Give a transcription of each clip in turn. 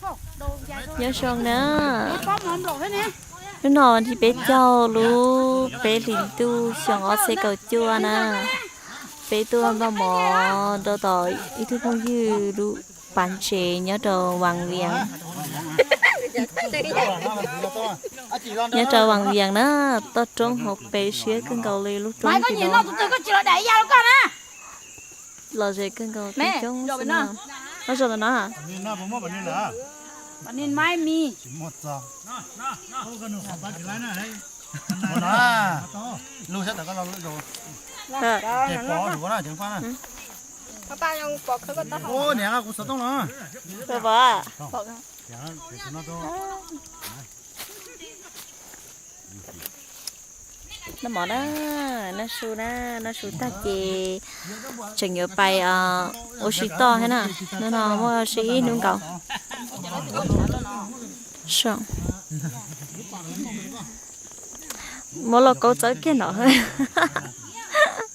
Nyob zoo na, hnub no thib peb caug lub peb hlis ntuj xyoo ob txhiab kaum cuaj na, peb tuaj npaj mov rau tom ib tug phooj ywg lub pas ntses nyob rau Vas Vias. Nyob rau Vas Vias na, toj roob hauv pes siab kawg nkaus li lub roob tim no. Los ze kawg nkaus coob coob xwb no. Los zoo ntawm no. Noj mov na, noj su na, noj su tag ces tseem yuav pais ua si toj thiab na. Hnub no muaj ua si ib hnub nkaus. Muab lauj kaub txawb kiag no.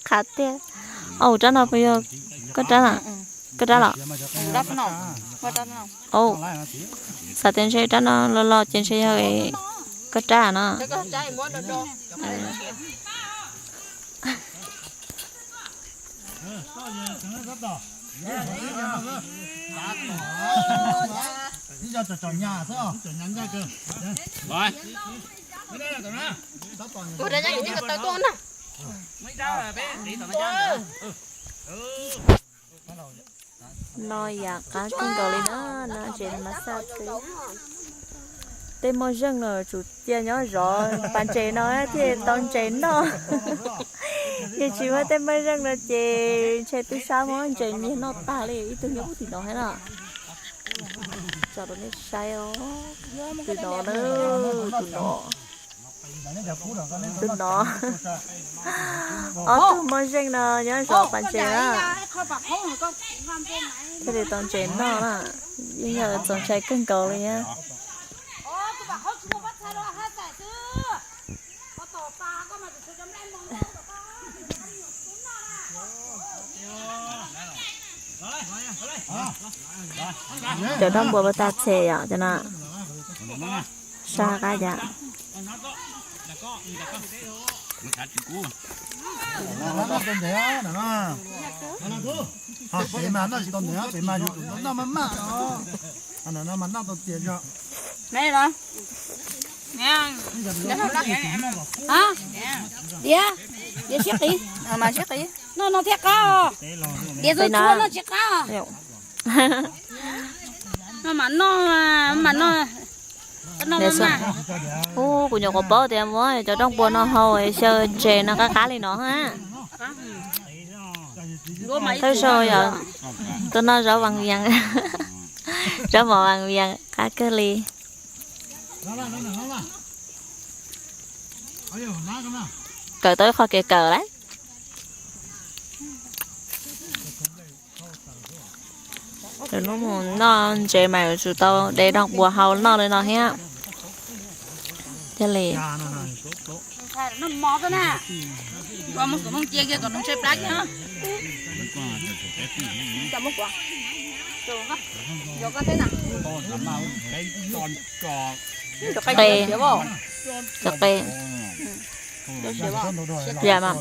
Qhav tiag. Au, rab no puas yog koj rab na? Koj rab los? Au, xav tias ntshe rab no los los ces ntshe yog koj rab no. No yam qab kawg nkaus li na, no ntses mas xaj xwb. Tej moj zeej no tsum cia nyob zov pas ntses no thiaj tau ntses noj. Yog tsis muaj tej moj zeej no ces ntshe twb sab muab ntses nyiag noj tag li, ib tug nyob puag tim no thiab na. Tso rau nej saib os, tus no na, tus no. Tus no. Ob tug moj zeej no nyob zov pas ntses na. Thiaj li tau ntses noj na. Yeej yog txaus ntshai kawg nkaus li na. Cov dog npua pas tas txhe yom, cov no. Sab qab yam. Pem mas noj tsis tau ntawd, pem mas yus tus noj maj maj os. Ntawm no mas noj tau tias yog. Diav, diav siab qiv, mas siab qiv. Noj no thiaj qab os. Diav txhua txhua noj tsis qab. Noj mas noj, mas noj. Ub, kuv nyuam qhuav paub tias muab cov dog npua no hau xyaw ntses no qab qab li no ha. Thawj zaug yog tus no zov Vas Vias, zov mov Vas Vias qab kawg li. Kawm tau ib qho kev kawm lawm. Lwm hnub mus noj ntses mas yuav tsum tau de dog npua hau noj li no thiab. Thiaj li qe, cov qe, yam mas.